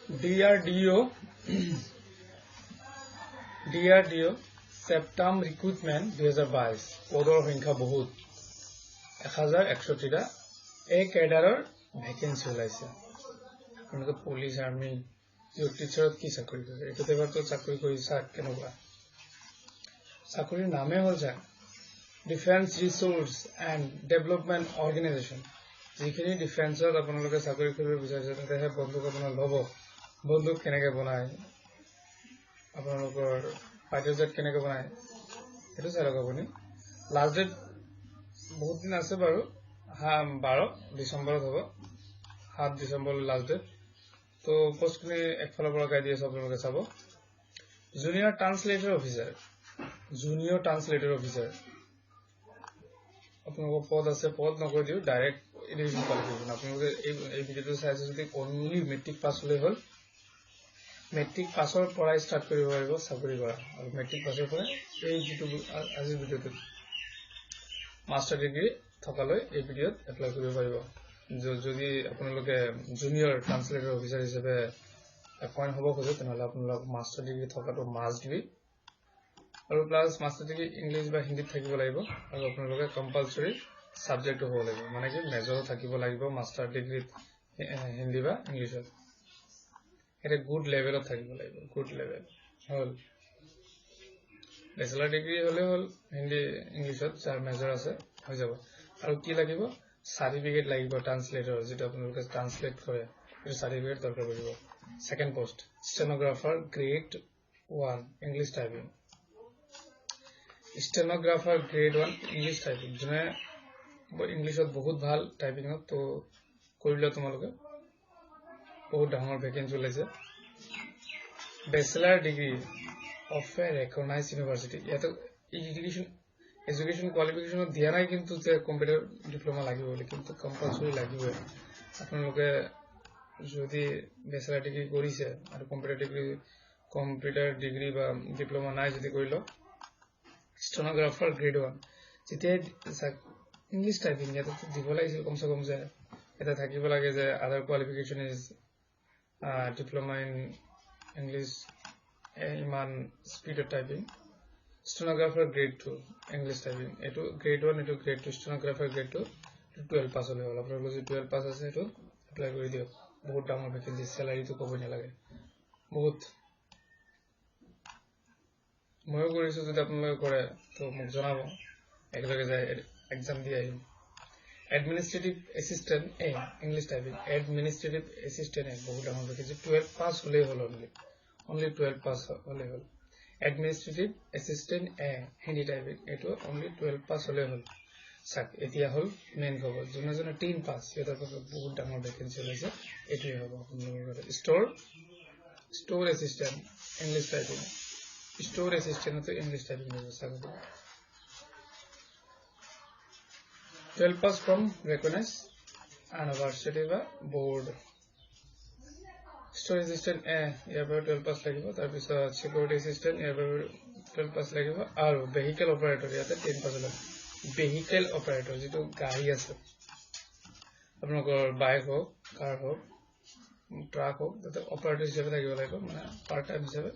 DRDO, DRDO CEPTAM recruitment 2022। পদৰ সংখ্যা বহুত, 1061টা এই কেডাৰৰ ভেকেঞ্চি ওলাইছে। আপোনালোকে পুলিচ, আৰ্মি, টিচাৰত কি চাকৰি কৰে, এইটোত এবাৰতো চাকৰি কৰি চাওক কেনেকুৱা। চাকৰিৰ নামেই হ'ল চাওক Defence Research and Development Organisation. যিখিনি ডিফেন্সত আপোনালোকে চাকৰি কৰিব বিচাৰিছে, তাতেহে বন্দুক আপোনাৰ ল'ব। বন্দুক কেনেকৈ বনায়, আপোনালোকৰ ফাইটাৰ জেট কেনেকৈ বনায়, সেইটো চাই লওক আপুনি। লাষ্ট ডেট বহুত দিন আছে বাৰু, 12 ডিচেম্বৰত হ'ব, 7 ডিচেম্বৰলৈ লাষ্ট ডেট। তো পষ্টখিনি একফালৰ পৰা গাই দি আছোঁ, আপোনালোকে চাব। Junior translator officer, junior translator officer আপোনালোকৰ পদ আছে। পদ নকৈ দিওঁ, ডাইৰেক্ট এডুকেশ্যন কোৱালিফিকেশ্যন। আপোনালোকে এই ভিডিঅ'টো চাই আছে যদি অনলি মেট্ৰিক পাছ হ'লেই হ'ল। মেট্ৰিক পাছৰ পৰাই ষ্টাৰ্ট কৰিব পাৰিব চাকৰি কৰা, আৰু মেট্ৰিক পাছৰ পৰাই এই যিটো আজিৰ ভিডিঅ'টোত মাষ্টাৰ ডিগ্ৰী থকালৈ এই ভিডিঅ'ত এপ্লাই কৰিব পাৰিব। যদি আপোনালোকে জুনিয়ৰ ট্ৰান্সলেটৰ অফিচাৰ হিচাপে এপইণ্ট হ'ব খোজে, তেনেহ'লে আপোনালোক মাষ্টাৰ ডিগ্ৰী থকাটো মাষ্ট বি, আৰু প্লাছ মাষ্টাৰ ডিগ্ৰী ইংলিছ বা হিন্দীত থাকিব লাগিব, আৰু আপোনালোকে কম্পালচৰি ছাবজেক্টটো হ'ব লাগিব, মানে কি মেজৰো থাকিব লাগিব মাষ্টাৰ ডিগ্ৰীত হিন্দী বা ইংলিছত। এটা গুড লেভেলত থাকিব লাগিব, গুড লেভেল হ'ল। বেচেলাৰ ডিগ্ৰী হ'লে হ'ল হিন্দী ইংলিছত, যাৰ মেজৰ আছে হৈ যাব। আৰু কি লাগিব? চাৰ্টিফিকেট লাগিব ট্ৰান্সলেটৰ, যিটো আপোনালোকে ট্ৰান্সলেট কৰে সেইটো চাৰ্টিফিকেট দৰকাৰ পৰিব। Second post stenographer grade 1 English typing, stenographer grade 1 English typing। যোনে ইংলিছত বহুত ভাল টাইপিঙত, তো কৰি লোৱা তোমালোকে, বহুত ডাঙৰ ভেকেঞ্চি ওলাইছে। Bachelor degree of a recognise university। ইয়াতে এডুকেশ্যন কোৱালিফিকেশ্যনত দিয়া নাই কিন্তু যে কম্পিউটাৰ ডিপ্ল'মা লাগিব বুলি, কিন্তু কম্পালচৰি লাগিবই। আপোনালোকে যদি বেচেলাৰ ডিগ্ৰী কৰিছে আৰু কম্পিউটাৰ ডিগ্ৰী বা ডিপ্ল'মা নাই যদি কৰি লওক। ষ্টেনগ্ৰাফাৰ গ্ৰেড 1, যেতিয়াই ইংলিছ টাইপিং ইয়াতে দিব লাগিছিল কমচে কম যে এটা থাকিব লাগে যে other qualification is diploma in English, ইমান স্পীডত typing. Stenographer grade 2 English typing, এইটো গ্ৰেড 1, এইটো গ্ৰেড 2। ষ্টেনগ্ৰাফাৰ গ্ৰেড 2, 12 পাছ হ'লে হ'ল। আপোনালোকৰ যদি 12 পাছ আছে সেইটো এপ্লাই কৰি দিয়ক। বহুত ডাঙৰ ভেকেঞ্চি, চেলাৰীটো ক'বই নালাগে, বহুত। ময়ো কৰিছোঁ, যদি আপোনালোকে কৰে তো মোক জনাব, একেলগে যাই এক্সাম দি আহিম। Administrative assistant A English typing, administrative assistant A বহুত ডাঙৰ ভেকেঞ্চি, 12 পাছ হ'লেই হ'ল, অনলি 12 পাছ হ'লেই হ'ল। Administrative assistant A Hindi typing, এইটো অনলি 12 পাছ হ'লেই হ'ল। চাওক এতিয়া হ'ল মেইন খবৰ, যোনে যোনে 10 পাছ সিহঁতৰ বাবে বহুত ডাঙৰ ভেকেঞ্চি ওলাইছে, এইটোৱে হ'ব আপোনালোকৰ। Store assistant English typing, store এছিষ্টেণ্টতো English typing হ'ব। চাওক 12 pass from recognise university বা বোৰ্ড। ষ্ট'ৰ এছিষ্টেণ্ট এ, ইয়াৰ বাবে 12 পাছ লাগিব। তাৰপিছত চিকিউৰিটি এছিষ্টেণ্ট, ইয়াৰ বাবে 12 পাছ লাগিব। আৰু ভেহিকেল অপাৰেটৰ, ইয়াতে 10 পাছ লাগিব। ভেহিকেল অপাৰেটৰ যিটো গাড়ী আছে, আপোনালোকৰ বাইক হওক, কাৰ হওক, ট্ৰাক হওক, তাতে অপাৰেটৰ হিচাপে থাকিব লাগিব, মানে পাৰ্ট টাইম হিচাপে।